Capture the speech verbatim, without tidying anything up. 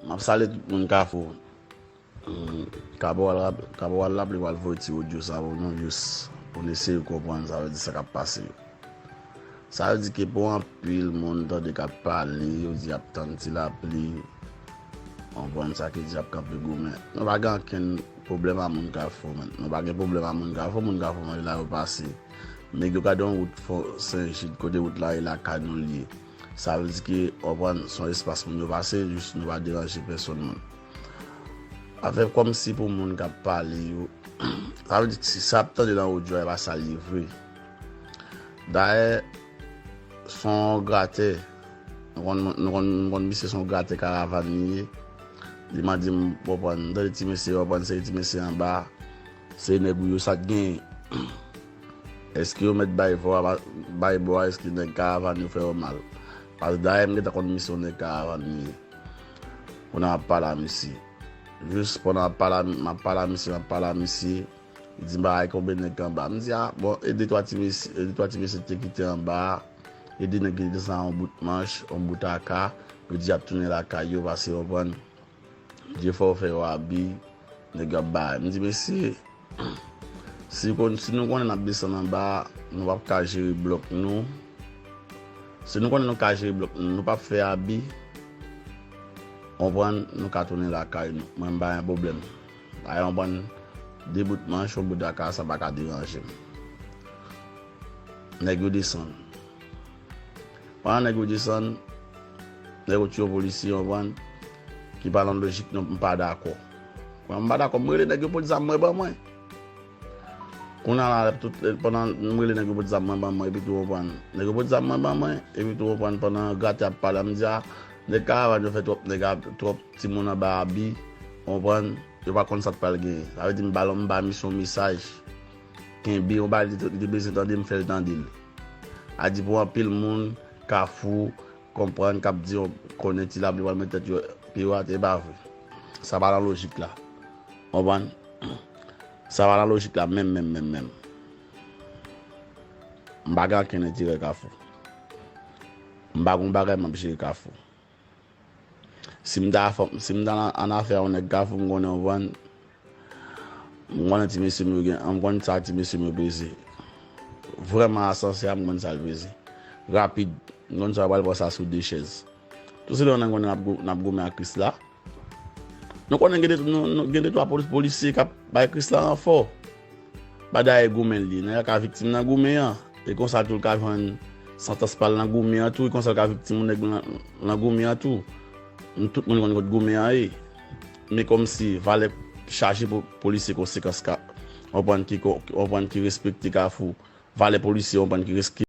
M ap salye tout moun Kafou. Hmm, Kaporal, Kaporal Lapli pral voye ti odyo sa pou nou, jis pou n eseye konprann sa vle di sa k ap pase yo. Sa vle di ke pou anpil moun tande k ap pale, yo di y ap tann Ti Lapli, konprann sa ki di y ap kanpe goumen. Nou pa gen ankenn pwoblèm a moun Kafou, menn. Nou pa gen pwoblèm a moun Kafou, moun Kafou mande la yo pase. Nèg yo gade yon wout fò Sen Jid, kote wout la ye lakay nou l ye. Sa vle di ke, w konprann, se yon espas moun yo pase, jis nou pa deranje pèsonn moun. Afè kòmsi pou moun k ap pale yo, sa vle di ke si sa ap tande nan odyo a, e pa sa l ye vre. Dayè, se yon gratè. Nou konn, nou konn, nou konn misye se yon gratè karavàn li ye. Li mande m, w konprann, m tande ti mesye, w konprann, se ti mesye anba, se nèg ou yo, sa k genyen? Èske yo mèt bay vò a, bay bò a, èske nèg karavàn yo fè yo mal? Paske dayè m gentan konn misye yon nèg karavàn li ye. Kounye a m ap pale a misye. Jis pandan m ap pale a, m ap pale a misye, m ap pale a misye, li di m bagay konbyen nèg k anba. M di, a, bon, e de twa ti mesye, e de twa ti mesye te kite anba a, e de nèg ki te desann yon bout manch, yon bout aka, yo di y ap tounen lakay yo, paske, w konprann, Dye fè w fè yo abi, nèg yo ap bay. M di, mesye, si, kon, si nou konnen n ap desann anba a, nou p ap ka jere blòk nou. Si nou konnen nou ka jere blòk nou, nou p ap fè abi, w konprann, nou ka tounen lakay nou. Mwen, m pa gen pwoblèm. Dayè, w konprann, de bout manch, yon bout aka, sa pa ka deranje m. Nèg yo desann. Pandan nèg yo desann, nèg yo tiye yon polisye, w konprann, ki pa nan lojik nou, m pa dakò. Mwen, m pa dakò, m rele nèg yo pot zam mwen ban mwen. Kounye a la, tout, pandan m rele nèg yo pot zam mwen ban mwen, epi tou, w konprann, nèg yo pot zam mwen ban mwen, epi tou, w konprann, pandan gratè ap pale, m di, a, nèg karavàn yo fè twòp nèg a, twòp timoun anba abi, w konprann, yo pa konn sa k pral genyen. Sa vle di, m ba l, m ba misye yon mesaj. Kenbe yon bagay li te, li te bezwen tande, m fè l tande l. A di pou anpil moun, Kafou, konprann, k ap di, konnen Ti Lapli pral met tèt yo, pye yo atè, e pa vre. Sa pa nan lojik la. Konprann? Sa pa nan lojik la, menm, menm, menm, menm. M pa gen ankenn enterè Kafou. M pa gen yon bagay m ap jere Kafou. Si m ta fò, si m ta nan, an afè yon nèg Kafou, m konnen, w konprann, m konnen ti mesye m yo gen, m konn sa ti mesye m yo peze. Vrèman, asansè a, m konn sa l peze. Rapid, m konn sa yo pral pran sa sou de chèz. Tou se lè yon nèg konnen n ap gou-, n ap goumen ak Krisla. Nou konnen gen de, nou, nou, gen de twa polis, polisye k ap bay Krisla ranfò. Pa dayè goumen l ye. Nèg la ka viktim nan goumen an. E konsa tou l ka jwenn santans pa l nan goumen an tou. E konsa l ka viktim yon nèg nan, nan goumen an tou. Nou tout moun konn kot goumen an ye. Men kòmsi valè chaje pou polisye konsekans ka, w konprann, ki ko-, w konprann, ki respekte Kafou. Valè polisye, w konprann, ki reske-,